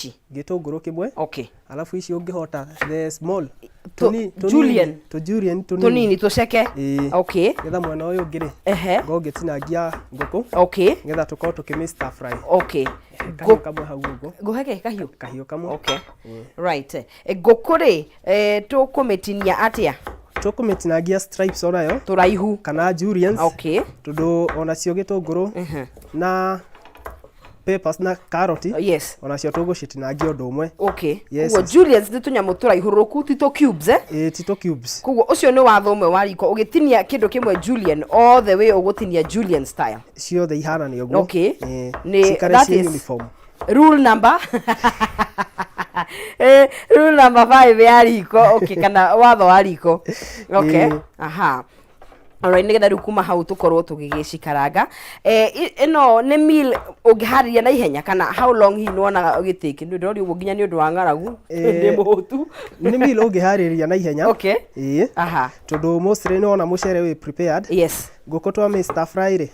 Ici. Gĩtũngũrũ kĩmwe. Alafu ici ũngĩhota the small Julienne. Tũ julienne tũnini. Tũnini tũceke. Ĩĩ. Nĩgetha mwena ũyũ ũngĩ rĩ, ngorwo ngĩtinangia ngũkũ nĩgetha tũkorwo tũkĩmĩ stir fry. Kahiũ kamwe hau ũguo. Ngũhe kĩ kahiũ? Kahiũ kamwe. Okay. Right. Ngũkũ rĩ, tũkũmĩtinia atĩa? Tũkũmĩtinangia stripes onayo. Tũraihu. Kana juliennes. Tondũ onacio gĩtũngũrũ na peppers na karoti onacio tũgũcitinangia ũndũ ũmwe. Yes. Koguo juliennes nĩ tũnyamũ tũraihũrũrũku, ti tũ cubes, eh? Ĩĩ, ti tũ cubes. Koguo ũcio nĩ watho ũmwe wa riko, ũgĩtinia kĩndũ kĩmwe julienne all the way ũgũtinia julienne style. Ciothe ihanane ũguo. Ĩĩ. Nĩ Cikare that ciĩ is uniform. Rule number rule number 5 ya riko, okay, kana watho wa riko. Okay. Ĩĩ. Aha. Alright, nĩgetha rĩu kuma hau tũkorwo tũgĩgĩcikaranga. Ĩno nĩ meal ũngĩharĩria na ihenya kana how long hihi nĩwonaga ũgĩtĩki? Nĩ ndĩroria ũguo nginya nĩ ũndũ wa ng'aragu. Ndĩ mũhũtu. Nĩ meal ũngĩharĩria na ihenya. Ĩĩ. Tondũ mostly nĩ wona mũcere wĩ prepared. Ngũkũ twamĩ stir fry rĩ,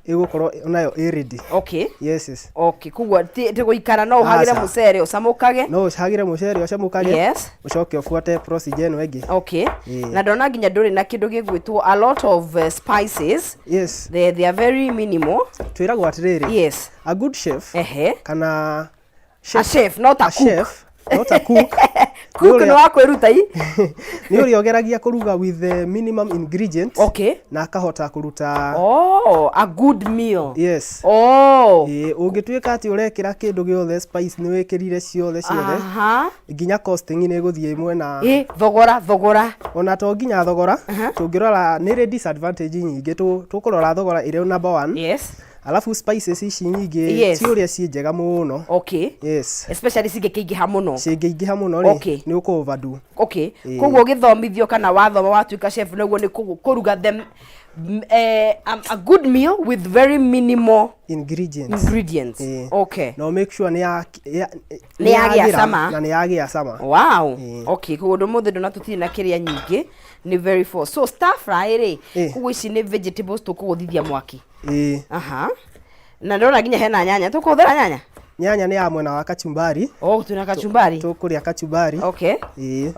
ĩgũkorwo nayo ĩ ready. Yes. Okay, koguo ti gũikara, no ũhagĩre Aca. mũcere ũcamũkage. No ũhagĩre mũcere ũcamũkage. Ũcoke ũbuate procedure ĩno ĩngĩ. Ĩĩ. Na ndona nginya ndũrĩ na kĩndũ gĩgwĩtwo a lot of spices. They are very minimal. Twĩragwo atĩrĩrĩ. A good chef. Kana A chef, not a a cook. Chef, not a cook. Cook nĩ wa kwĩruta i. Nĩ ũrĩa ũgeragia kũruga with the minimum ingredients. Na akahota kũruta. Oh, a good meal. Yes. Oh. Ĩĩ, ũngĩtuĩka atĩ ũrekĩra kĩndũ gĩothe spice nĩ wĩkĩrire ciothe ciothe. Nginya costing nĩ ĩgũthiĩ mwena. Ĩ, thogora, thogora. Ona to nginya thogora, tũngĩrora nĩ ĩrĩ disadvantage nyingĩ, tũkũrora thogora ĩrĩ number one. Alafu spices ici nyingĩ ti ũrĩa ciĩ njega mũno. Especially cingĩkĩingĩha mũno. Cingĩingĩha mũno rĩ, nĩ ũkũ overdo. Ĩĩ. Koguo ũgĩthomithio kana wathoma watuĩka chef nĩguo nĩ kũruga them, a good meal with very minimal ingredients. Ingredients. Ĩĩ. Na make sure Nĩ yagĩa yagĩra cama. Na nĩ yagĩa cama. Wow. Ĩĩ. Okay, koguo ũndũ mũthĩ ndona tũtirĩ na kĩrĩa nyingĩ, nĩ very four. So stir fry rĩ, koguo ici nĩ vegetables tũkũgũthithia mwaki. Ĩĩ. Aha. Na ndĩrona nginya hena nyanya. Tũkũhũthĩra nyanya? Nyanya nĩ ya mwena wa kachumbari. Oh, twĩna kachumbari. Tũkũrĩa kachumbari. Ĩĩ.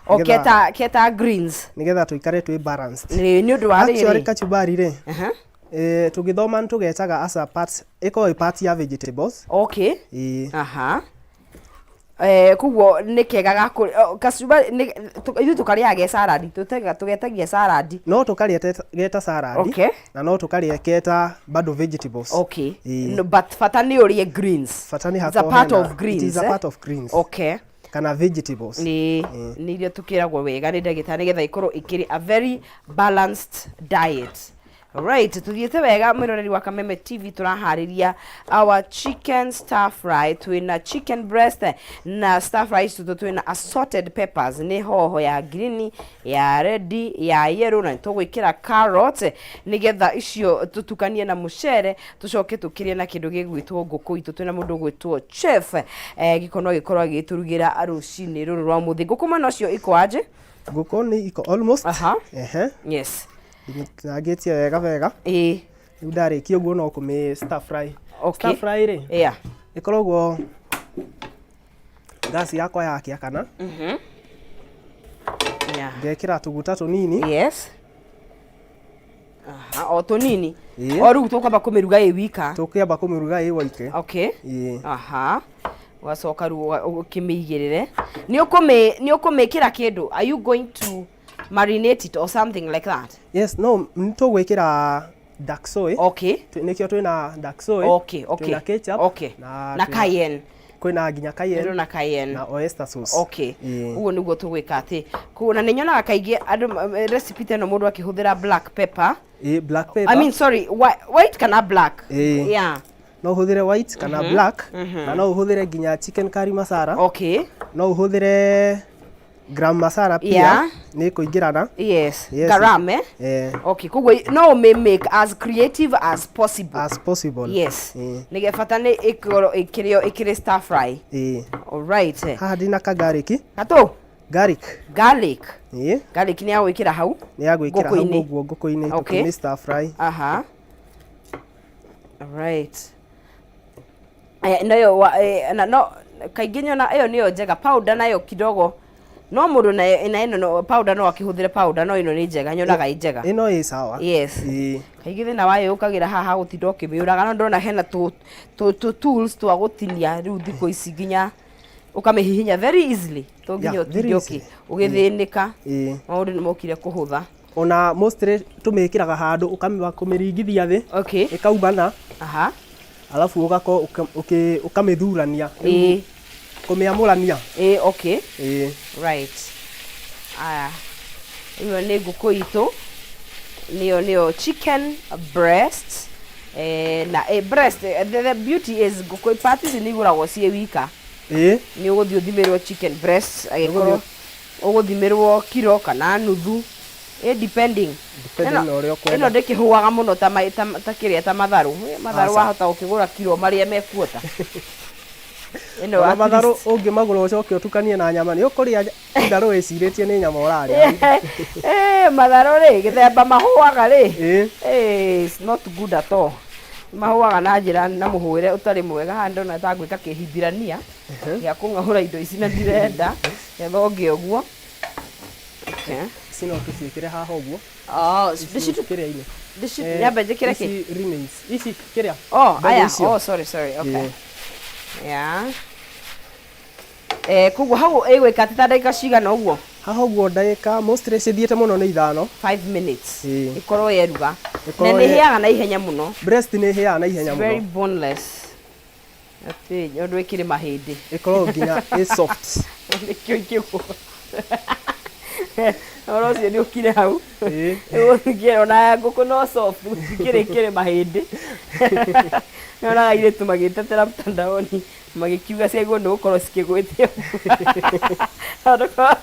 O keta greens. Nĩgetha tũikare twĩ balanced. Nĩ ũndũ wa Actually rĩrĩ. Kachumbari rĩ, tũgĩthoma nĩ tũgetaga as a part, ĩkoragwo ĩ part ya vegetables. Ĩĩ. Aha. Koguo nĩ kega ga kachumbari ithuĩ tũkarĩaga ge salad, tũgetagia salad. No tũkarĩa geta salad. Na no tũkarĩa keta bado vegetables. Ĩĩ. No, but bata nĩ ũrĩe greens. Bata nĩ It's a hakorwo part hena of greens, It is a eh? part of greens. Kana vegetables. Nĩ nĩ irio tũkĩragwo wega nĩ ndagĩtarĩ nĩgetha ikorwo ikĩrĩ a very balanced diet. Right, tuthiĩte wega mwĩroreri wa Kameme TV, tũraharĩria our chicken stir fry. Twĩna chicken breast na stir fry citũ, twĩna assorted peppers, nĩ hoho ya green, ya red, ya yellow, na tũgwĩkĩra carrot nĩgetha icio tũtukanie na mũcere, tũcoke tũkĩrĩe na kĩndũ gĩgwĩtwo ngũkũ itũ. Twĩna mũndũ ũgwĩtwo chef Gĩkono agĩkorwo agĩtũrugĩra rũcinĩ rũrũ rwa mũthĩ. Ngũkũ mwena ũcio iko aje? Ngũkũ nĩ iko almost. Ehe. Ndimĩtinangĩtie wega wega. Rĩu ndarĩkia ũguo no kũmĩ stir fry. Stir fry rĩ, ĩkoragwo ngasi yakwa yakĩakana, ngekĩra tũguta tũnini. Aha, o tũnini. Ĩĩ. O rĩu tũkwamba kũmĩruga ĩ wika. Tũkĩamba kũmĩruga ĩ woike. Ĩĩ. Aha. Ũgacoka rĩu ũkĩmĩigĩrĩre. Nĩ ũkũmĩkĩra kĩndũ? Are you going to marinate it or something like that? Yes, no nĩ tũgwĩkĩra dark soy. Nĩkĩo twĩna dark soy. Twĩna ketchup. Na Na cayenne. Kwĩna nginya cayenne. Ndĩrona cayenne. Na oyster sauce. Ĩĩ. Ũguo nĩguo tũgwĩka atĩ. Koguo na nĩ nyonaga kaingĩ andũ recipe ta ĩno mũndũ akĩhũthĩra black pepper. Ĩĩ, black pepper. I mean, sorry, white kana black. Ĩĩ. No ũhũthĩre white kana black, na no ũhũthĩre nginya chicken curry masala. No ũhũthĩre gram masala pia. Nĩ kũingĩrana. Yes. Garam, eh? Eh. Okay, koguo no ũmĩ make as creative as possible. As possible. Yes. Ĩĩ. Nĩgetha bata nĩ ĩkorwo ĩkĩrĩo ĩkĩrĩ stir fry. Ĩĩ. Alright. Haha ndina ka garlic. Gatũ? Garlic. Garlic. Ĩĩ. Garlic nĩ ya gwĩkĩra hau? Nĩ ya gwĩkĩra hau Ngũkũ-inĩ. ũguo ngũkũ-inĩ tũkĩmĩ stir fry. Aha. Alright. Nayo na no Kaingĩ nyona ĩyo nĩyo njega, powder nayo kidogo no mũndũ na na ĩno powder no akĩhũthĩre powder, no ĩno nĩ njega, nyonaga ĩ njega. Ĩno ĩ sawa. Yes. Ĩĩ. Kaingĩ thĩna wayo yũkagĩra haha gũtinda ũkĩmĩũraga, no ndĩrona hena tũ tools twa gũtinia rĩu thikũ ici, nginya ũkamĩhihinya very easily to nginya very ũtinde easily. ũgĩthĩnĩka. Ĩĩ. Maũndũ nĩ mokire kũhũtha. Ona mostly tũmĩkĩraga handũ ũkamĩba kũmĩringithia thĩ, ĩkaumana, alafu ũgakorwo ũkamĩthurania. Kũmĩamũrania. Ĩĩ, okay. Ĩĩ. Right, aya, ĩyo nĩ ngũkũ itũ, nĩyo chicken breast, na breast, the beauty is ngũkũ part ici nĩ igũragwo ciĩ wika. Nĩ ũgũthiĩ ũthimĩrwo chicken breast, agĩkorwo ũgũthimĩrwo kiro kana nuthu, depending. Depending na ũrĩa ũkwenda. Ĩno ndĩkĩhũaga mũno ta kĩrĩa, ta matharũ. Matharũ Aca. wahota gũkĩgũra kiro marĩa mekuota ĩno. Ona At matharũ least. Ũngĩmagũra ũcoke ũtukanie na nyama, nĩ ũkũrĩa itharũ wĩcirĩtie nĩ nyama ũrarĩa. Matharũ rĩ, gĩthemba mahũaga rĩ, it's not good at all. Mahũaga na njĩra na mũhũĩre ũtarĩ mwega. Haha ndona ta ngwĩka kĩhibirania gĩa kũng'aũra indo ici na ndirenda gĩthonge ũguo. Okay. Ici no tũciĩkĩre haha ũguo. Oh, Ici ndĩcitu kĩrĩa-inĩ. Nyambe njĩkĩre kĩ? Ici remains ici kĩrĩa, Oh, mbegũ aya. icio. Oh, sorry, sorry. Okay. Ĩĩ. Yeah. Koguo hau ĩgwĩka atĩ ta ndagĩka cigana ũguo? Haha ũguo ndagĩka mostly cithiĩte mũno nĩ 5. 5 minutes. Ĩĩ. Ĩkorwo yeruga. Na Ĩkorwo nĩ ĩhĩaga na ihenya mũno. Breast nĩ ĩhĩaga na ihenya It's very mũno. boneless. Atĩ ũndũ ĩkĩrĩ mahĩndĩ. Ĩkoragwo nginya ĩ soft. Nĩkĩo ikĩgwo. Ũhoro ũcio nĩ ũkire hau. Ĩĩ. Ona ngũkũ no soft, gũtikĩrĩ kĩrĩ mahĩndĩ. Nyonaga airĩtu magĩtetera mtandaoni magĩkiuga ciagĩrĩirwo nĩ gũkorwo cikĩgwĩte ũguo.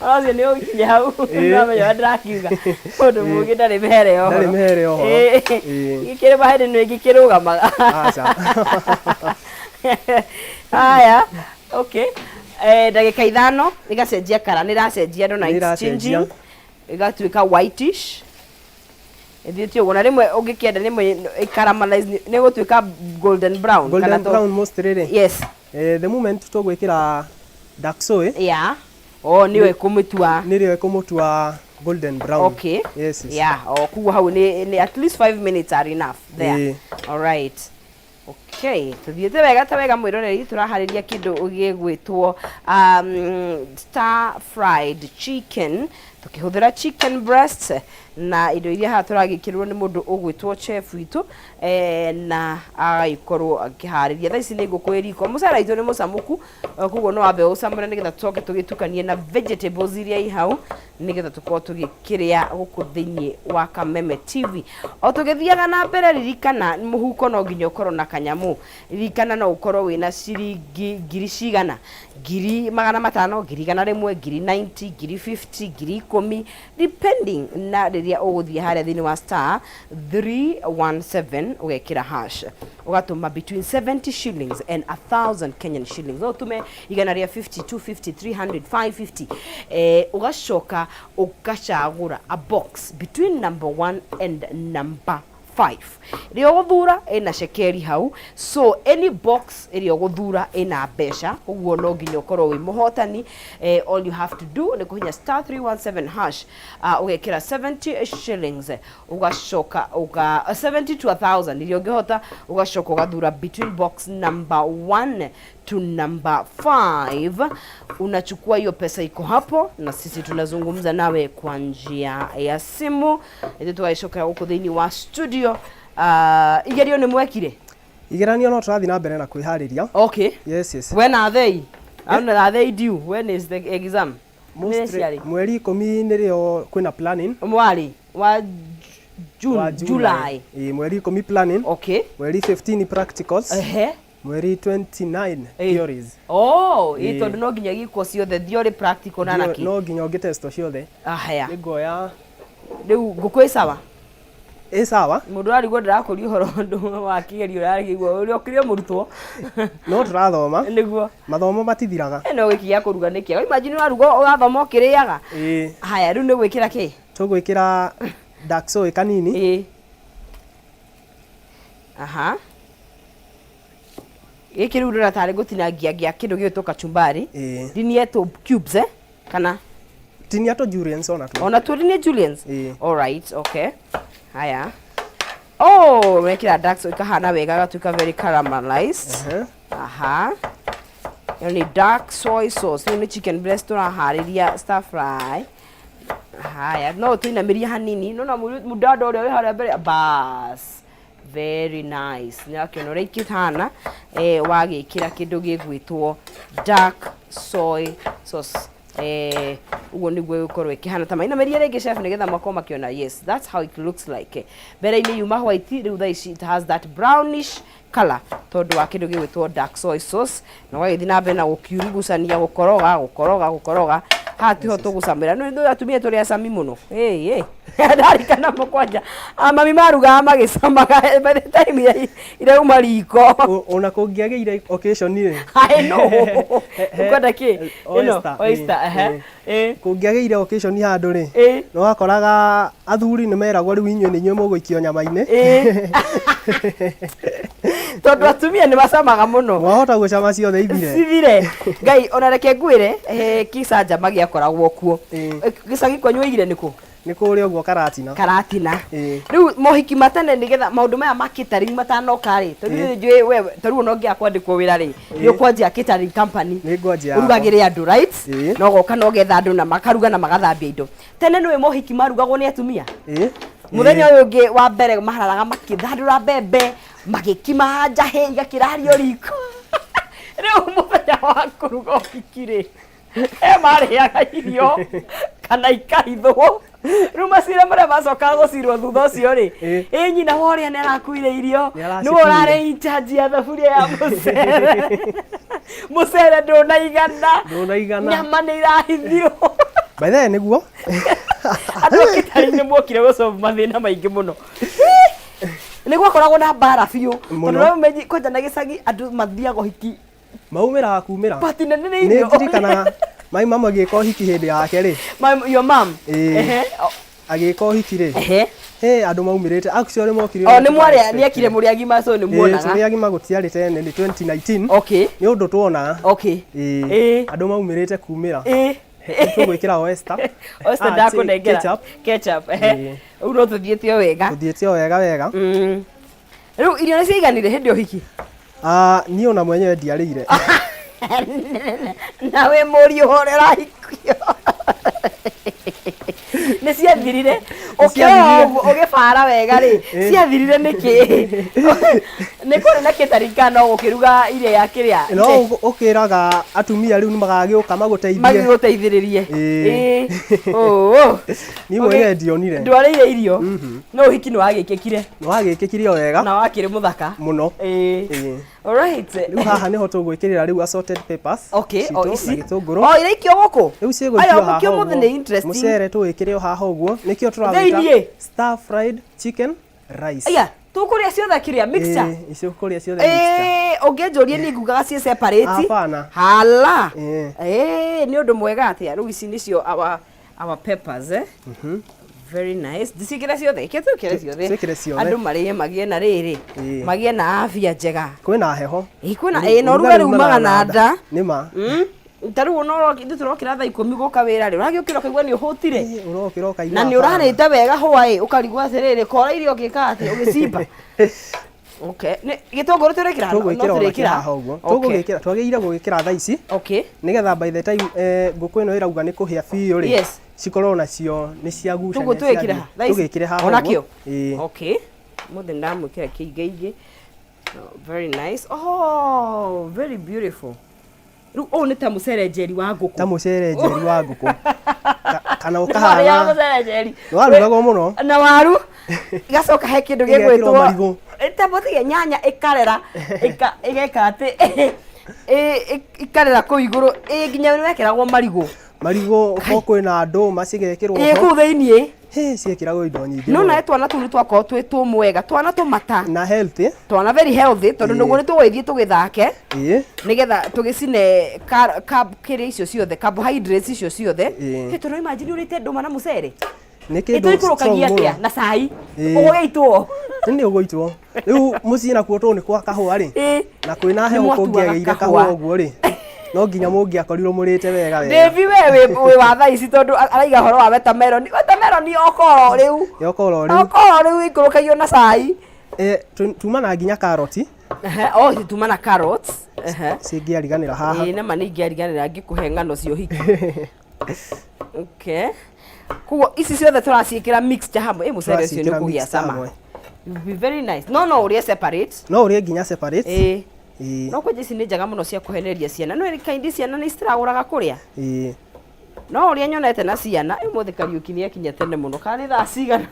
Ũhoro ũcio nĩ ũkinye hau. Nĩũramenya ũrĩa ndĩrakiuga. Mũndũ mũũgĩ ndarĩ mehere ya ũhoro. Ndarĩ mĩhere ya ũhoro. Ĩĩ. Gĩkĩrĩ mahĩndĩ nĩ gĩkĩrũgamaga. Aca. Haya, okay. Ndagĩka 5 ĩgacenjia kara, nĩ ĩracenjia, ndona Nĩ it's ĩracenjia. changing, ĩgatuĩka whitish, ĩthiĩte ũguo, na rĩmwe ũngĩkĩenda rĩmwe ĩcaramelize nĩ ĩgũtuĩka golden brown. Golden kana brown mostly rĩ, the moment tũgwĩkĩra dark soy, Yeah, oh, nĩyo ĩkũmĩtua. Nĩrĩo ĩkũmũtua golden brown. Yes. Yeah, oh, koguo hau nĩ at least 5 minutes are enough there. Ĩĩ. All right. Okay, tuthiĩte wega ta wega, mwĩroreri, tũraharĩria kĩndũ gĩgwĩtwo stir fried chicken tũkĩhũthĩra chicken breast na indo iria haha tũragĩkĩrwo nĩ mũndũ ũgwĩtwo chef witũ, na agagĩkorwo akĩharĩria. Thaa ici nĩ ngũkũ ĩ riko, mũcere witũ nĩ mũcamũku, koguo no wambe ũcamũre nĩgetha tũcoke tũgĩtukanie na vegetables iria i hau nĩgetha tũkorwo tũgĩkĩrĩa gũkũ thĩinĩ wa Kameme TV. O tũgĩthiaga na mbere, ririkana mũhuko no nginya ũkorwo na kanyamũ. Ririkana no ũkorwo wĩna ciringi ngiri cigana, 500,000, 100,000, 90,000, 50,000, 10,000, depending na rĩrĩa ũgũthiĩ harĩa thĩinĩ wa *317 ũgekĩra hash, ũgatũma between 70 shillings and 1000 Kenyan shillings. No ũtũme igana rĩa 50, 250, 300, 550, ũgacoka ũgacagũra a box between number 1 and number 5 ĩrĩa ũgũthura ĩna cekeri hau. So any box ĩrĩa ũgũthura ĩna mbeca, ũguo no nginya ũkorwo wĩ mũhotani. All you have to do nĩ kũhinya *317 hash, ũgekĩra 70 shillings, ũgacoka uga 70 to 1000 iria ũngĩhota, ũgacoka ũgathura between box number 1 to number 5. Unachukua hiyo pesa iko hapo, na sisi tunazungumza nawe kwa njia ya simu. Ithuĩ tũgagĩcokera gũkũ thĩinĩ wa studio. Igerio nĩ mwekire? Igeranio no tũrathiĩ na mbere na kwĩharĩria. Yes. When are they? When are they due? When is the exam? Mostly, Nĩ ciarĩ? mweri 10 nĩrĩo kwĩna planning. Mwari wa June? Wa July. Ĩĩ, mweri 10 planning. Mweri 15 practicals. Mweri 29 theories. Oh, ĩ Ĩĩ. tondũ no nginya gĩkwo ciothe, theory, practical na nakĩ. No nginya ũngĩtestwo ciothe. Ahaya. Nĩ nguoya. Rĩu ngũkũ ĩ sawa? Ĩ sawa. Mũndũ ararigwo, ndĩrakũria ũhoro ũndũ wa kĩgerio, ũrarigwo ũrĩa ũkĩrĩ o mũrutwo. No tũrathoma. Nĩguo. Mathomo matithiraga. No gĩkĩ gĩa kũruga nĩ kĩega, imagine ũraruga, ũrathoma ũkĩrĩaga. Ĩĩ. Haya, rĩu nĩ gwĩkĩra kĩ? Tũgwĩkĩra dark soy kanini. Ĩĩ, aha. Gĩkĩ rĩu ndĩrona tarĩ gũtinangia gĩa kĩndũ gĩgwĩtwo kachumbari. Ĩĩ. Ndinie tũ cubes, eh? Kana Tinia tũ julienne ona tu. Ona tuo ndinie julienne? Ĩĩ. All right, okay. Haya. Oh, wekĩra dark soy ikahana wega, gatuĩka very caramelized. Aha. Ĩyo nĩ dark soy sauce. Rĩu nĩ chicken breast tũraharĩria stir fry. Haya, no tũinamĩrie hanini. Nona mũdada ũrĩa wĩ harĩa mbere. Bas. Very nice. Nĩ wakĩona ũrĩa ikĩhana wagĩkĩra kĩndũ gĩgwĩtwo dark soy sauce. Ũguo nĩguo ĩgũkorwo ĩkĩhana. Ta mainamĩrie rĩngĩ, chef, nĩgetha makorwo makĩona. Yes, that's how it looks like. Mbere-inĩ yuma white, rĩu thaa ici it has that brownish color tondũ wa kĩndũ gĩgwĩtwo dark soy sauce. Na ũgagĩthiĩ na mbere na gũkiurugucania, gũkoroga, gũkoroga, gũkoroga. Haha tiho tũgũcamĩra. Nĩ ithuĩ atumia tũrĩ acami mũno. Ĩĩ, ndarikana mũkwanja mami marugaga magĩcamaga by the time irauma riko. Ona kũngĩagĩire occasion rĩ. I know. Ũkwenda kĩ? Ĩno Oyster. Oyster, ehe. Ĩĩ. Kũngĩagĩire occasion handũ rĩ, nĩ wakoraga athuri nĩ meragwo, rĩu inyuĩ nĩ inyuĩ mũgũikio nyama-inĩ. Ĩĩ. Tondũ atumia nĩ macamaga mũno. Mwahota gũcama ciothe ithire. Cithire. Ngai, ona reke ngwĩre, kĩcanjama gĩakoragwo kuo. Gĩcagi kwanyu waigire nĩkũ? Nĩ kũrĩa ũguo Karatina. Karatina. Ĩĩ. Rĩu mohiki ma tene, nĩgetha maũndũ maya ma catering matanoka rĩ, tondũ rĩu njũĩ we, ta rĩu ona ũngĩaga kwandĩkwo wĩra rĩ, nĩ ũkwanjia catering company. Nĩ ngwanjia yakwa. Ũrugagĩre andũ, right? Ĩĩ. Na ũgoka na ũgetha andũ na makaruga na magathambia indo. Tene nĩũĩ mohiki marugagwo nĩ atumia? Ĩĩ. Mũthenya ũyũ ũngĩ wa mbere mahararaga makĩthandũra mbembe, magĩkima njahĩ igakĩrario riko. Rĩu mũthenya wa kũruga ũhiki rĩ, e marĩaga irio kana ikahithwo. Rĩu macira marĩa macokaga gũcirwo thutha ũcio rĩ, ĩ nyina wa ũrĩa nĩ arakuire irio, Nĩ aracikuire. nĩwe ũrarĩ in charge ya thaburia ya mũcere, mũcere ndũnaigana. Ndũnaigana. Nyama nĩ irahithirwo. By the way, nĩguo. Andũ a catering nĩ mokire gũsolve mathĩna maingĩ mũno. Nĩ gwakoragwo na mbara biũ. Mũno. Tondũ we ũmenyi kwanja na gĩcagi andũ mathiaga ũhiki Maumĩraga kumĩra. Pati nene nĩ Nĩ irio. ndirikanaga mai mama agĩka ũhiki hĩndĩ yake rĩ. Your mom? Ĩĩ. Ehe. Agĩka ũhiki rĩ, Ehe. he andũ maumĩrĩte actually mokire. O nĩ mwarĩ nĩ ekire mũrĩ agima, so nĩ muonaga. Tũrĩ agima, gũtiarĩ tene, nĩ 2019. Nĩ ũndũ tuonaga. Ĩĩ. Andũ maumĩrĩte kumĩra. Tũgwĩkĩra oyster. Oyster. Ah, Ndakũnengera. ketchup. Ketchup, ehe. Ĩĩ. Rĩu no tũthiĩte o wega. Tũthiĩte o wega wega. Rĩu irio nĩ ciaiganire hĩndĩ ya ũhiki? Ah, niĩ ona mwenyewe ndiarĩire. Na wĩ mũriũ ũrĩa ũrahikio, nĩ ciathirire? Ũkĩrora ũguo ũgĩbara wega rĩ, ciathirire nĩkĩ? Nĩ kũrĩ na kĩtarika no gũkĩruga irio ya kĩrĩa? No ũkĩraga atumia rĩu nĩ magagĩũka magũteithie. Magĩgũteithĩrĩrie. Ĩĩ. Ĩĩ. Oo. Niĩ mwenyewe ndionire. Ndwarĩire irio, no ũhiki nĩ wagĩkĩkire? Nĩ wagĩkĩkire o wega. Na wakĩrĩ mũthaka. Mũno. Ĩĩ. Ĩĩ. Alright. Rĩu haha nĩho tũgwĩkĩrĩra rĩu assorted peppers Okay, o citũ ici. na gĩtũngũrũ. O iraikio gũkũ? Rĩu Aya, cigũikio haha ũkĩ ũmũthĩ ũguo. nĩ interesting. Mũcere tũwĩkĩre o haha ũguo, nĩkĩo tũrawĩta Thĩiniĩ? stir fried chicken rice. Aya, tũkũrĩa ciothe kĩrĩa mixture? Ĩĩ, icio kũrĩa ciothe mixture. Ĩĩ, ũngĩnjũria niĩ ngugaga ciĩ separate. Hapana. Hala. Ĩĩ. Ĩĩ, nĩ ũndũ mwega atĩa. Rĩu ici nĩcio our peppers, eh? Very nice. Ndicikĩre ciothe? Ĩkĩ twĩkĩre ciothe. Twĩkĩre ciothe. Andũ marĩe magĩe na rĩrĩ. Ĩĩ. Magĩe na afya njega. Kwĩna heho. Ĩĩ, kwĩna ĩĩ, na ũrugarĩ umaga na nda. Nĩ ma. Ta rĩu ona ithuĩ tũrokĩra thaa 10 gũka wĩra rĩ, ũragĩũkĩra ũkaigua nĩ ũhũtire. Ĩĩ, ũrokĩra ũkaigua Na nĩ hapana. ũrarĩte wega hwaĩ, ũkarigwo atĩrĩrĩ, kora irio ũgĩka atĩ ũgĩcimba. Okay. Nĩ gĩtũngũrũ tũrĩkĩra? No Tũgwĩkĩra ona tũrĩkĩra? haha ũguo. Tũgũgĩkĩra, twagĩrĩire gũgĩkĩra thaa ici nĩgetha by the time ngũkũ ĩno ĩrauga nĩ kũhĩa biũ rĩ, cikorwo nacio nĩ ciagucania. Tũguo twĩkĩre ha? Thaa ici? Tũgĩkĩre haha Onakĩo? ũguo. Ĩĩ. Okay. Mũthĩ ndamwĩkĩra kĩingĩ. Oh, very nice. Oh, very beautiful. Rĩu ũyũ nĩ ta mũcere njeri wa ngũkũ. Ta mũcere njeri wa ngũkũ. Kana Nĩ warĩaga ũkahana mũcere njeri? Nĩ warugagwo mũno. Na waru igacoka he kĩndũ Ĩgekĩrwo gĩgwĩtwo marigũ. Ta mũtige nyanya ĩkarera ĩgeka atĩ ikarera kũu igũrũ. Ĩ, nginya nĩ wekĩragwo marigũ. Marigũ ko kwĩna ndũma cigekĩrwo Ĩ ho. kũu thĩiniĩ. Hĩ, ciekĩragwo indo nyingĩ No mũno. nawe twana tũu nĩ twakorwo twĩ tũmũ wega, twana tũmata. Na healthy. Twana very healthy, tondũ nĩguo nĩ tũgũgĩthiĩ tũgĩthake Ĩĩ. nĩgetha tũgĩcine kĩrĩa icio ciothe, carbohydrates icio ciothe. Ĩĩ. Hĩ, tondũ imagine ũrĩte ndũma na mũcere. Nĩ kĩndũ Ĩtũikũrũkagia strong mũno. atĩa na cai? Ĩĩ. Ũgũgĩitwo. Nĩ ũgũitwo. Rĩu mũciĩ nakuo tondũ nĩ kwa kahũa rĩ, na kwĩna heho Nĩmwatuaga kũngĩagĩire kahũa. kahũa ũguo rĩ, no nginya mũngĩakorirwo mũrĩte wega wega. Davy, we wĩ wa thaa ici tondũ araiga ũhoro wa watermelon. Watermelon okoro rĩu. Yokoro rĩu. Okoro rĩu ikũrũkagio na cai. Tuma na nginya karoti. Ehe, oh, tuma na carrots. Ehe. Cingĩariganĩra haha. Ĩĩ, nama nĩ ingĩariganĩra ngĩkũhe ng'ano cia ũhiki. Okay. Koguo ici ciothe tũraciĩkĩra mixture hamwe. Ĩ, mũcere ũcio nĩ Tũraciĩkĩra ũkũgĩa mixture cama. hamwe. It will be very nice. No ũrĩe separate. No ũrĩe nginya separate. Ĩĩ. Ĩĩ. No kwanja ici nĩ njega mũno cia kũheneria ciana. No kaingĩ ciana nĩ citiragũraga kũrĩa. Ĩĩ. No ũrĩa nyonete na ciana, ũmũthĩ Kariũki nĩ akinya tene mũno. Kana nĩ thaa cigana?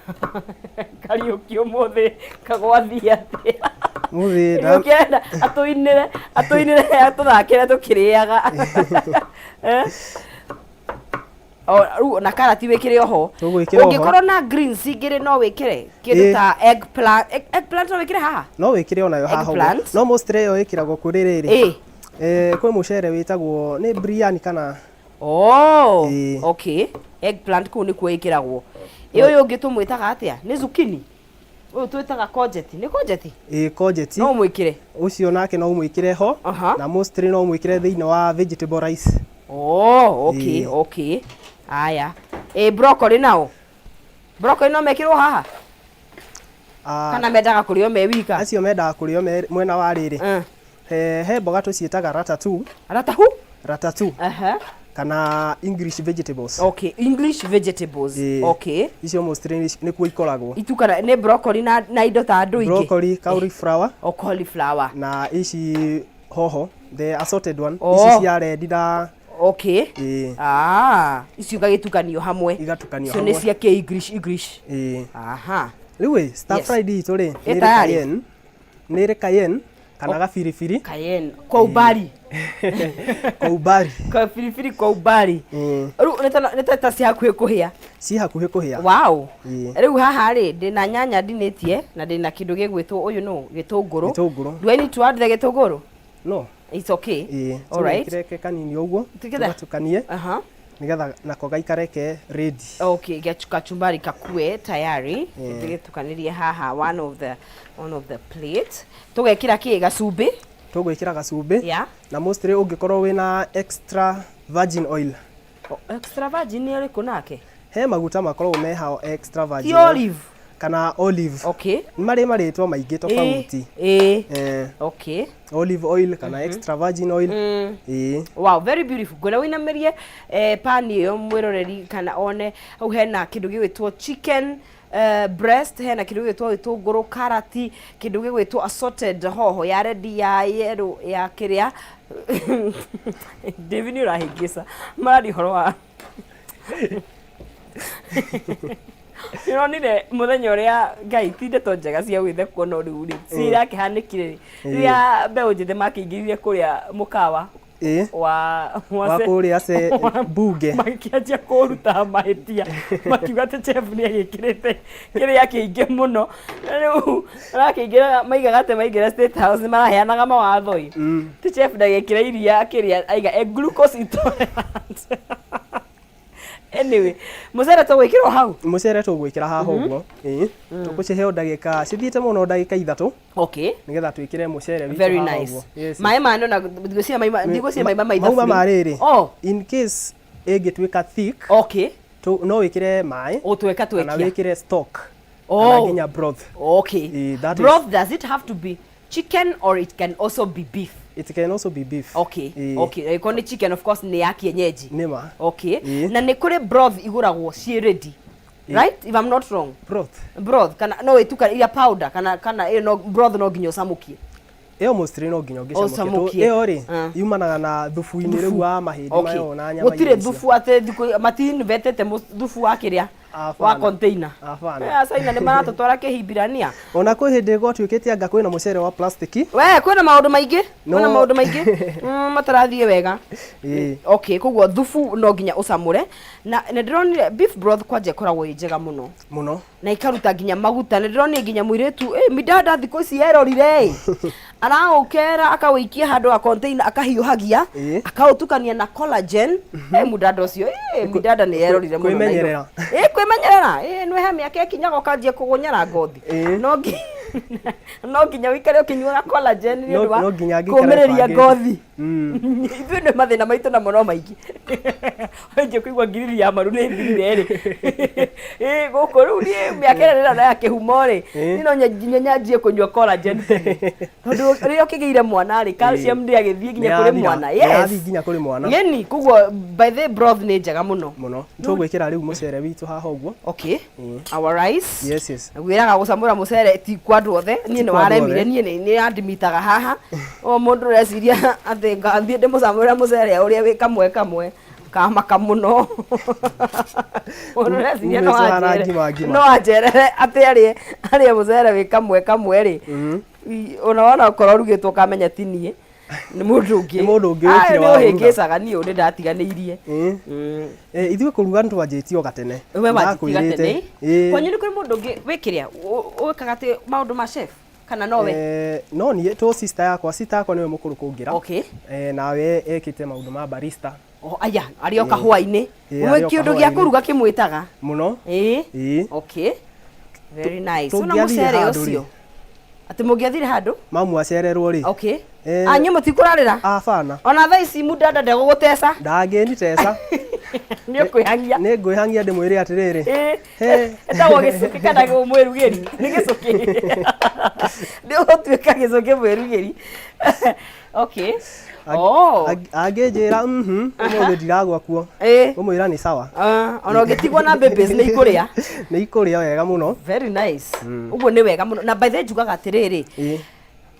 Kariũki ũmũthĩ kagwathiĩ atĩa? Mũthĩ Kariũki arenda atũinĩre, atũinĩre, atũthakĩre tũkĩrĩaga. Eh? O, rĩu na karati wĩkĩre oho. Tũgwĩkĩra oho. Ũngĩkorwo na greens ingĩrĩ no wĩkĩre kĩndũ ta eggplant. Eggplant no wĩkĩre haha? No wĩkĩre onayo haha ũguo. Eggplant. No mostly ĩyo ĩkĩragwo kũrĩ rĩrĩ. Kwĩ mũcere wĩtagwo nĩ biryani kana Oh, Ĩĩ. okay. Eggplant kũu nĩkuo ĩkĩragwo. Ĩ, ũyũ ũngĩ tũmwĩtaga atĩa? Nĩ zucchini? Ũyũ twĩtaga courgette. Nĩ courgette? Ĩĩ, courgette. No ũmwĩkĩre. Ũcio nake no ũmwĩkĩre ho. Na mostly no ũmwĩkĩre thĩinĩ wa vegetable rice. Oh, okay, Ĩĩ. okay. Aya. Ĩ, broccoli nao? Broccoli no mekĩrwo haha? Kana mendaga kũrĩo me wika? Acio mendaga kũrĩo me mwena wa rĩrĩ. He mboga tũciĩtaga ratatouille. Ratahu? Ratatouille. Kana English vegetables. Okay, English vegetables. Ĩĩ. Okay. Icio mostly nĩkuo ikoragwo. Itukana nĩ broccoli na indo ta andũ ingĩ. Broccoli, cauliflower. O cauliflower. Na ici hoho, the assorted one. Oh. Ici cia red na Okay. Ĩĩ. Ah, icio igagĩtukanio hamwe. Igatukanio Icio nĩ hamwe. cia kĩ English English. Ĩĩ. Aha. Rĩu ĩ, stir fried itũ rĩ, Ĩ nĩ ĩrĩ tayari? cayenne. Nĩ ĩrĩ cayenne kana gabiribiri. Cayenne. Kwa umbali. Kwa umbali. Kwa biribiri kwa umbali. Rĩu nĩ ta ci hakuhĩ kũhĩa. Ci hakuhĩ kũhĩa. Wow. Ĩĩ. Rĩu haha rĩ, ndĩna nyanya ndinĩtie na ndĩna kĩndũ gĩgwĩtwo ũyũ nũ gĩtũngũrũ. Gĩtũngũrũ. Do I need to add the gĩtũngũrũ? No. It's okay. Ĩĩ. All right. Tũgekĩre ke kanini ũguo. Tũkĩre? Tũgatukanie. Aha. Nĩgetha nako gaikare ke ready. Okay, kachumbari kakue tayari. Tũgĩtukanirie haha one of the plate. Tũgekĩra kĩ gacumbĩ? Tũgwĩkĩra gacumbĩ. Na mostly ũngĩkorwo wĩna extra virgin oil. Oh, extra virgin nĩ ũrĩkũ nake? He maguta makoragwo me hao extra virgin Ti oil. olive? Kana olive. Okay. Nĩ marĩ marĩtwa maingĩ tofauti. Ĩĩ. Okay. Olive oil kana extra virgin oil. Ĩĩ. Wow, very beautiful. Ngwenda wĩinamĩrie pani ĩyo mwĩroreri kana one hau hena kĩndũ gĩgwĩtwo chicken breast, hena kĩndũ gĩgwĩtwo gĩtũngũrũ, karati, kĩndũ gĩgwĩtwo assorted hoho ya red, ya yellow, ya kĩrĩa. David, nĩ ũrahĩngĩca mararia ũhoro wa nĩronire mũthenya ũrĩa Ngai ti ndeto njega cia gwĩthekwo, no rĩu rĩ cirakĩhanĩkire rĩ, rĩrĩa mbeũ njĩthĩ makĩingĩrire kũrĩa mũkawa wa Wa kũrĩa ce bunge. Makĩanjia kũruta mahĩtia makiuga atĩ chef nĩ agĩkĩrĩte kĩrĩa kĩingĩ mũno, na rĩu marakĩingĩra maigaga atĩ maingĩra State House nĩ maraheanaga mawatho ĩ ti chef ndagĩkĩra iria kĩrĩa aiga glucose intolerant. Anyway, mũcere tũgwĩkĩrwo hau. Mũcere tũgwĩkĩra haha ũguo. Ĩĩ. Tũkũcihe o ndagĩka cithiĩte mũno ndagĩka 3. Nĩgetha twĩkĩre mũcere witũ Very haha nice. ũguo. Yes. Maĩ maya nona ndigwĩciria maima, ndigwĩciria maima ma Mauma ithaburia. ma rĩrĩ. Oh. In case ĩngĩtuĩka thick. No wĩkĩre maĩ. Ũtweka Kana twekia. wĩkĩre stock. Oh. Kana nginya broth. Okay. Ĩĩ, that is- Broth, does it have to be chicken or it can also be beef? It can also be beef. Okay. Ĩĩ. Okay. Angĩkorwo nĩ chicken, of course nĩ ya kienyeji. Nĩma. Okay. Ĩĩ. Na nĩ kũrĩ broth igũragwo ciĩ ready. Right? If I'm not wrong. Broth. Broth kana no ĩtuka iria powder kana ĩyo no broth no nginya ũcamũkie. Ĩyo mostly no nginya ũngĩcamũkia. Ũcamũkie. Ĩyo rĩ yumanaga na thubu-inĩ rĩu wa mahĩndĩ mayo na nyama Gũtirĩ iria icio. thubu atĩ thikũ mati-invetete thubu wa kĩrĩa wa Abana. container. Abana. Acaina nĩ maratũtwara kĩhimbirania. Ona kwĩ hĩndĩ gwatuĩkĩte anga kwĩna mũcere wa plastic. We kwĩna maũndũ maingĩ, kwĩna No. maũndũ maingĩ matarathiĩ wega. Ĩĩ. Okay, koguo thubu no nginya ũcamũre, na nĩ ndĩronire beef broth kwanja ĩkoragwo ĩ njega mũno Mũno. Na ikaruta nginya maguta. Nĩ ndĩronire nginya mũirĩtu midada thikũ ici erorire ĩ Araũkera akawĩikia handũ ga container akahiũhagia, akaũtukania na collagen. Eh, mudada ũcio, eh, mudada nĩ erorire mũno na indo. Kwĩmenyerera. Ĩ, kwĩmenyerera. Ĩ, nĩ he mĩaka ĩkinyaga ũkanjia kũgũnyara ngothi. No nginya ũikare ũkĩnyuaga collagen nĩ ũndũ wa No nginya ngĩikare kũũmĩrĩria bangĩte. ngothi. Ithuĩ nĩ mathĩna maitũ namo no maingĩ. Wanjia kũigua ngiriri ya maru nĩ thirire rĩ. Ĩ, gũkũ rĩu niĩ mĩaka ĩrĩa ndĩrona ya kĩhumo rĩ, niĩ no nginya nyanjie kũnyua collagen tene. Tondũ rĩrĩa ũkĩgĩire mwana rĩ, calcium ndĩagĩthiĩ nginya kũrĩ Nĩyathira. mwana. Nĩyathiĩ nginya kũrĩ mwana. Yeni, koguo by the broth nĩ njega mũno. Mũno. Tũgwĩkĩra rĩu mũcere witũ haha ũguo. Okay. Our rice. Yes. Gwĩraga gũcamũra mũcere ti kwa andũ othe. Niĩ nĩ kwa andũ waremire, othe. niĩ nĩ andimitaga haha. O mũndũ ũreciria atĩ ngathiĩ ndĩmũcamũrĩre mũcere ũrĩa wĩ kamwe kamwe kamaka mũno. Mũndũ ũreciria no Umĩte hana anjere ngima ngima. no anjerere atĩ arĩe mũcere wĩ kamwe kamwe rĩ. Ona wona okorwo ũrugĩtwo ũkamenya ti niĩ, nĩ mũndũ ũngĩ. Nĩ mũndũ ũngĩ wĩkire Aya, nĩ wa kũruga. ũhĩngĩcaga niĩ ũyũ nĩ ndatiganĩirie. Ithuĩ kũruga nĩ twanjĩtie o gatene. We wanjĩtie Ndakwĩrĩte. gatene. Kwanyu nĩ kũrĩ mũndũ ũngĩ wĩ kĩrĩa wĩkaga atĩ maũndũ ma chef kana no we? No niĩ tũ sister yakwa nĩwe mũkũrũ kũngĩra. Nawe ekĩte maũndũ ma barista. Oh, aya, arĩ o kahũa-inĩ. Ĩ, We arĩ o kĩũndũ gĩa kahũa-inĩ. kũruga kĩmwĩtaga. Mũno. Okay. Very nice. Una Tũngĩathire mũcere handũ rĩ. ũcio. Atĩ mũngĩathire handũ? Mamu acererwo rĩ. Anyu mũtikũrarĩra? Abana. Ona thaa ici mudada ndegũgũteca. Ndangĩniteca. Nĩ ũkwĩhangia. Nĩ ngwĩhangia ndĩmwĩre atĩrĩrĩ. He. Ĩtagwo gĩcũkĩ kana mwĩrugĩri. Nĩ gĩcũkĩ. Nĩ ũgũtuĩka gĩcũkĩ mwĩrugĩri. Okay. Oh. Angĩnjĩra ũmũthĩ ndiragwa kuo. Ngũmwĩra nĩ sawa. Ah, ona ũngĩtigwo na babies nĩ ikũrĩa. Nĩ ikũrĩa wega mũno. Very nice. Ũguo nĩ wega mũno. Na by the way njugaga atĩrĩrĩ,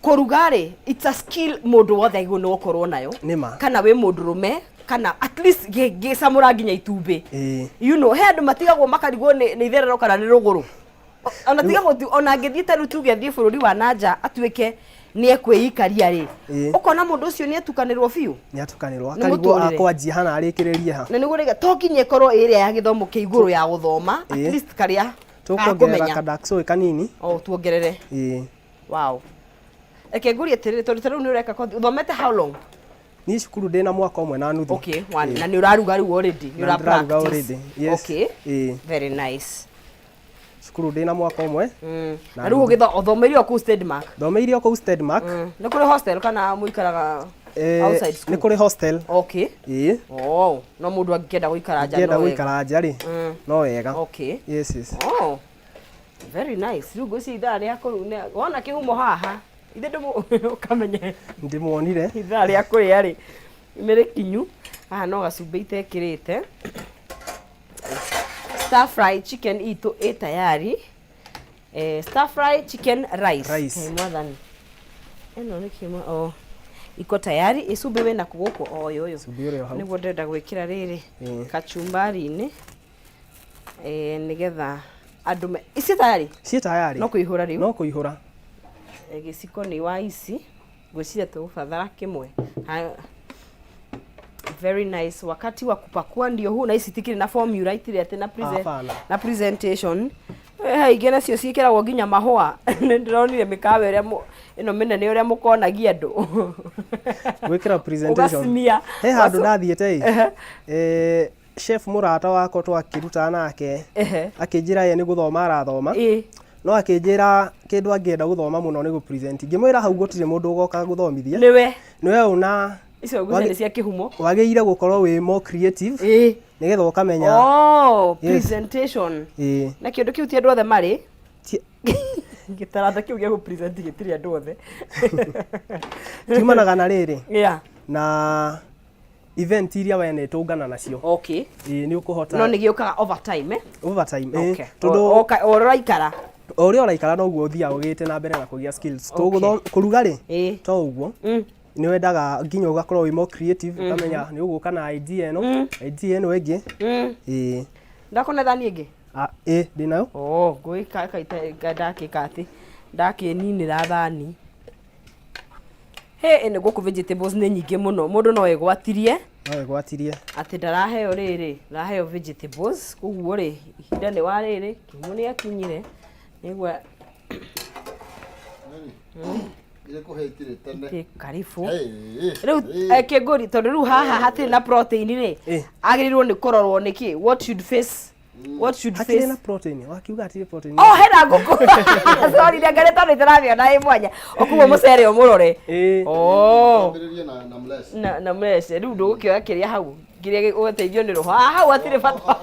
kũruga rĩ, it's a skill mũndũ wothe agĩrĩirwo nĩ gũkorwo nayo. Nĩ ma. Kana wĩ mũndũrũme, kana at least gĩcamũra nginya itumbĩ. He andũ matigagwo makarigwo nĩ itherero kana nĩ rũgũrũ. Ona tiga gũthi, ona angĩthiĩ ta rĩu tuge athiĩ bũrũri wa na nja atuĩke nĩ ekwĩikaria rĩ, ũkona mũndũ ũcio nĩ atukanĩrwo biũ. Nĩ atukanĩrwo. Nĩ Akarigwo mũtũrĩre. akwanjia ha na arĩkĩrĩrie ha. Na nĩguo rĩga to nginya ĩkorwo ĩrĩa ya gĩthomo kĩa igũrũ ya gũthoma, at least karĩa Tũkuongerera gakũmenya. ka dark soy kanini. O tuongerere. Wow. Reke ngũrie atĩrĩrĩ, tondũ ta rĩu nĩ ũreka kothi, ũthomete how long? Niĩ cukuru ndĩna mwaka ũmwe na nuthu. Okay, one. Na nĩ ũraruga rĩu already, nĩ Na ũra ndĩraruga practice. already. Yes. Very nice. Cukuru ndĩna mwaka ũmwe. Na rĩu ũgĩtho ũthomeire o kũu Stedmark? Thomeire o kũu Stedmark. Nĩ kũrĩ hostel kana mũikaraga outside school? Nĩ kũrĩ hostel. Oh, no mũndũ angĩkenda gũikara nja Angĩenda no wega. gũikara nja rĩ, no wega. Yes. Oh. Very nice. Rĩu ngwĩciria ithaa rĩa kũru wona kĩhumo haha. Ithe ndũmũ ũkamenye. Ndĩmuonire. Ithaa rĩa kũrĩa rĩ nĩ rĩkinyu. Haha no gacumbĩ itekĩrĩte. Stir fry chicken itũ ĩ tayari. Stir fry chicken rice. Rice. Mwathani. Ĩno nĩ kĩmwe oh. Iko tayari. Icumbĩ wĩna kũ gũkũ? O ũyũ ũyũ. Cumbĩ ũrĩ o hau. Nĩguo ndĩrenda gwĩkĩra rĩrĩ kachumbari-inĩ. Nĩgetha andũ me ici tayari? Ciĩ tayari. No kũihũra rĩu? No kũihũra. Gĩciko nĩ wa ici. Ngwĩciria tũgũbatara kĩmwe. Very nice. Wakati wa kupakua ndio huu, na ici itikĩrĩ na formula, itirĩ atĩ na present, Hapana. na presentation. He ingĩ nacio ciĩkĩragwo nginya mahũa. Nĩ ndĩronire mĩkawa ĩrĩa ĩno mĩnene ũrĩa mũkonagia andũ. Gwĩkĩra presentation. Ũgacimia. He handũ ndathiĩte ĩ. Chef mũrata wakwa twakĩrutaga nake akĩnjĩra ye nĩ gũthoma arathoma. No akĩnjĩra kĩndũ angĩenda gũthoma mũno nĩ gũ-present. Ngĩmwĩra hau gũtirĩ mũndũ ũgoka gũthomithia. Nĩwe. Nĩwe ũna Icio ngwĩciria nĩ cia kĩhumo. Wagĩrĩire gũkorwo wĩ more creative. Nĩgetha ũkamenya. Oh, Yes. presentation. Na kĩndũ kĩu ti andũ othe marĩ. Gĩtaranda kĩu gĩa gũ-present gĩtirĩ andũ othe. Kiumanaga na rĩrĩ. Na event iria we nĩtũngana nacio. Ĩĩ, nĩ ũkũhota. No nĩ gĩũkaga over time, eh? Over time, ĩĩ. Tondũ o ũrĩa ũraikara. O ũrĩa ũraikara noguo ũthiaga ũgĩte na mbere na kũgĩa skills. Kũruga rĩ, to ũguo. Nĩ wendaga nginya ũgakorwo wĩ more creative, ũkamenya nĩ ũgũka na idea ĩno, idea ĩno ĩngĩ. Ĩĩ. Ndakona thani ĩngĩ? Ĩĩ, ndĩnayo. Oh, ngũĩka ndakĩka atĩ ndakĩninĩra thani. He, ĩno gũkũ vegetables nĩ nyingĩ mũno, mũndũ no egwatirie. No egwatirie. Atĩ ndaraheo rĩrĩ, ndaraheo vegetables, koguo rĩ, ihinda nĩ wa rĩrĩ, kĩhumo nĩ akinyire. Nĩgua. Irĩ kũhĩa itirĩ tene. Ĩ, karibu. Hey, Rĩu hey. kĩngũri, tondũ rĩu haha hatirĩ na protein rĩ, Eh. agĩrĩirwo nĩ kũrorwo nĩkĩ, what should face, what should Hatirĩ face na protein, wakiuga hatirĩ protein. Oh, hena ngũkũ, sorry, ndangarĩ tondũ itirathiona ĩ mwanya okuo mũcere ũmũrore. Ĩĩ. Oh. Twambĩrĩrie na mless. Na mlece rĩu ndũgũkĩoya kĩrĩa hau kĩrĩa ũgateithio nĩ roho. Ah, hau hatirĩ bata.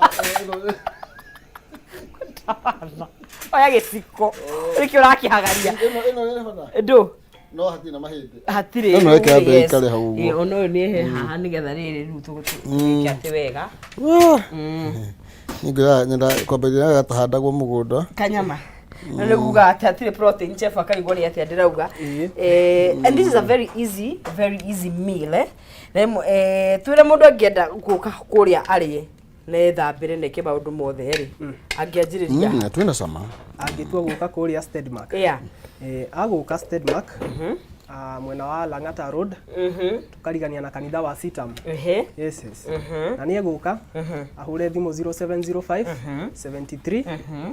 Oya gĩciko nĩkĩo ũrakĩhagaria. Ĩno ĩrĩ bata. Ndũ. No hatirĩ na mahĩndĩ. Hatirĩ. Ĩno reke yambe Yes. ĩikare hau ũguo. Ĩ, ona ũyũ nĩ ehe haha nĩgetha rĩrĩ rĩu tũgĩke atĩ wega. Ningĩra nyenda kwambĩrĩria gatahandagwo mũgũnda. Kanyama na nĩ kuga atĩ hatirĩ protein, chef akarigwo nĩ atĩa ndĩrauga. Ĩĩ. And this is a very easy, very easy meal, eh. Na twĩre mũndũ angĩenda gũka kũrĩa arĩe na ethambĩre na eke maũndũ mothe rĩ, angĩanjĩrĩria? Twĩna cama. Angĩtua gũka kũrĩa Stedmark, agũka Stedmark, mwena wa Lang'ata Road, tũkarigania na kanitha wa Sitam. Yes. Na nĩ egũka ahũre thimũ 0705 73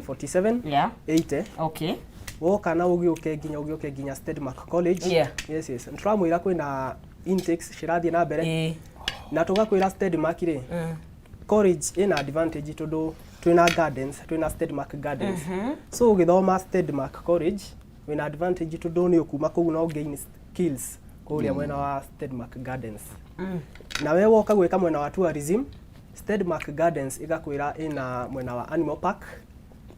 47 80. Woka na ũgĩũke nginya Stedmark College. Yes. Tũramwĩra kwĩna intakes cirathiĩ na mbere na tũgakwĩra Stedmark rĩ, college ĩna advantage tondũ twĩna gardens, twĩna Stedmark Gardens. So ũgĩthoma Stedmark College wĩna advantage tondũ nĩ ũkuma kũu no gain skills kũrĩa mwena wa Stedmark Gardens. Na we woka gwĩka mwena wa tourism, Stedmark Gardens ĩgakwĩra ĩna mwena wa animal park,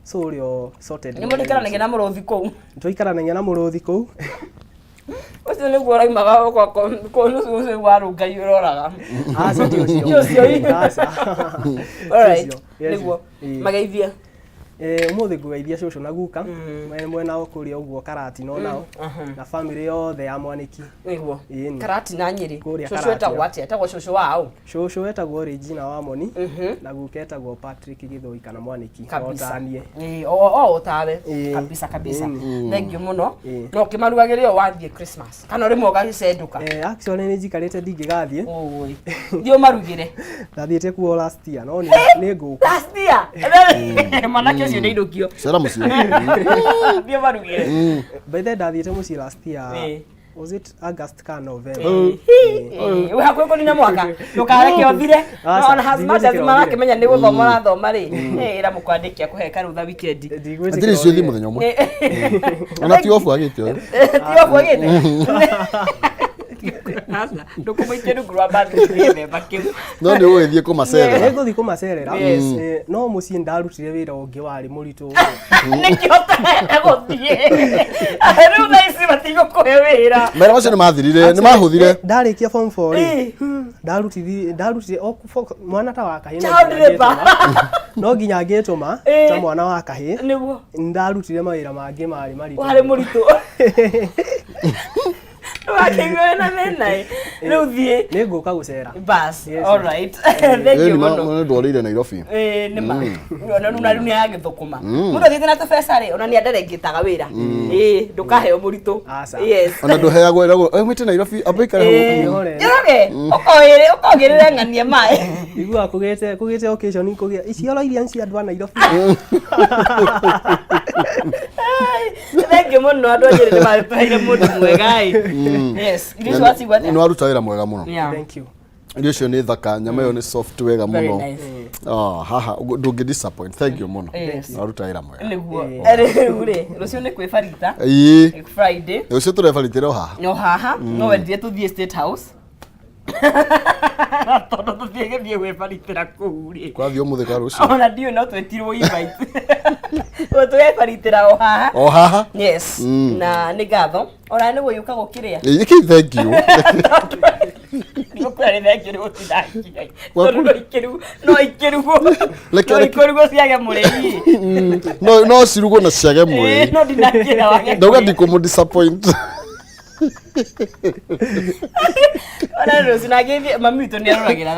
so ũrĩ sorted. Nĩ mũrĩikaranagia na mũrũthi kũu? Tũikaranagia na mũrũthi kũu. Ũcio nĩguo ũraumaga kũ nũcũ ũcio warũngai ũroraga? Aca, ti ũcio. Ti ũcio. Aca. Alright. Ti ũcio. Yes. Nĩguo. Ĩĩ. Mageithie. Ũmũthĩ ngũgeithia cũcũ na guka mwena wa kũrĩa ũguo Karatina onao na family yothe ya Mwanĩki. Nĩguo. Ĩni. Karatina Nyĩrĩ. Kũrĩa Cũcũ Karatina. etagwo atĩa? Etagwo cũcũ wa ũ? Cũcũ etagwo Regina Wamoni na guka etagwo Patrick Gĩthũi kana Mwanĩki. Kabisa. Otanie. Ĩĩ, o tawe. Ĩĩ. Kabisa kabisa. Ĩni. Thank you mũno. Ĩĩ. No ũkĩmarugagĩre o wathiĩ Christmas kana rĩmwe ũgagĩcendũka? Actually nĩ njikarĩte ndingĩgathiĩ. Ũĩ, thiĩ ũmarugĩre. Ndathiĩte kuo last year no nĩ ngũka. Last year mwanake ũcio nĩ inũkio. Cera mũciĩ. Thiĩ ũmarugĩre. By the way, ndathiĩte mũciĩ last year. Ĩĩ. Was it August kana November? Ĩĩ, wĩ hakuhĩ kũnina mwaka, ndũkareke ũthire. Aca, Ona as much as ndigwĩtĩkĩra ũthire. marakĩmenya nĩ gũthoma ũrathoma rĩ, ĩra mũkwandĩki akũhe karũtha weekend. Ndigwĩtĩkĩra Atiri cio thi ũthire. mũthenya ũmwe. Ona ti obu agĩte ũyũ. Ti obu agĩte ndũkũmũikia rungu rwa mbathi gĩthemba kĩu. No nĩ ũgũgĩthiĩ kũmacerera. Nĩ ngũthiĩ kũmacerera. No mũciĩ ndarutire wĩra ũngĩ warĩ mũritũ. Nĩkĩo ũtarenda gũthiĩ rĩu thaa ici matigũkũhe wĩra. Mawĩra macio nĩ mathirire, nĩ mahũthire. Ndarĩkia form 4 rĩ, ndarutire mwana ta wa kahĩĩ no Child nginya labor. ngĩtũma. No nginya ngĩtũma ta mwana wa kahĩĩ. Ndarutire mawĩra mangĩ marĩ maritũ. Warĩ mũritũ, wakĩigua wĩna thĩna ĩ. Rĩu thiĩ. Nĩ ngũka gũcera. Bas. Yes. All right, thank you mũno. Nĩ ndwarĩire Nairobi. Ĩĩ, nĩ ma ona rĩu na rĩu nĩ agĩthũkũma mũndũ athiĩte na tũbeca rĩ, ona nĩ anderengĩtaga wĩra. Ĩĩ, ndũkaheo mũritũ. Aca. Yes. Ona ndũheagwo ĩragwo, "Eh, mwĩte Nairobi, amba ikare hau." Njoroge. Njoroge, ũkoĩrĩ ũkogĩrĩre ng'anie maĩ. Iguaga kũgĩte occasion kũgĩa icioro iria nĩ cia andũ a Nairobi. Thank you mũno, andũ a Nyĩrĩ nĩ matũheire mũndũ mwega ĩ. Yes, irio icio wacigua Nĩ atĩa? waruta wĩra mwega mũno. Yeah. Thank you. Irio icio nĩ thaka, nyama ĩyo nĩ soft wega Very mũno. nice. Ah, haha ndũngĩ disappoint. Thank you mũno. Yes. Waruta wĩra mwega. Nĩguo rĩu rĩ, rũciũ nĩ kwĩbarita. Ĩĩ. Friday. Rũciũ tũrebaritĩre o haha. No haha no wendire tũthiĩ State House tondũ tũthiĩ gĩthiĩ gwĩbaritĩra kũu rĩ. Kwathiĩ ũmũthĩ kwa rũciũ. Ona ndiũĩ no twĩtirwo invite tũrebaritĩra o haha. O haha. Yes. Na nĩ ngatho ona nĩ gũgĩũka gũkĩrĩa. Ĩĩ, ĩkĩ thank you. Nĩgũkwĩra nĩ thank you nĩ gũtindangia tondũ no ikĩrugwo no ikĩrugwo ciage mũrĩi. No cirugwo na ciage mwĩrĩ. No ndinakĩra wage. Ndauga ndikũmũ disappoint. Ona rũciũ nangĩthiĩ mami witũ nĩ aroragĩra.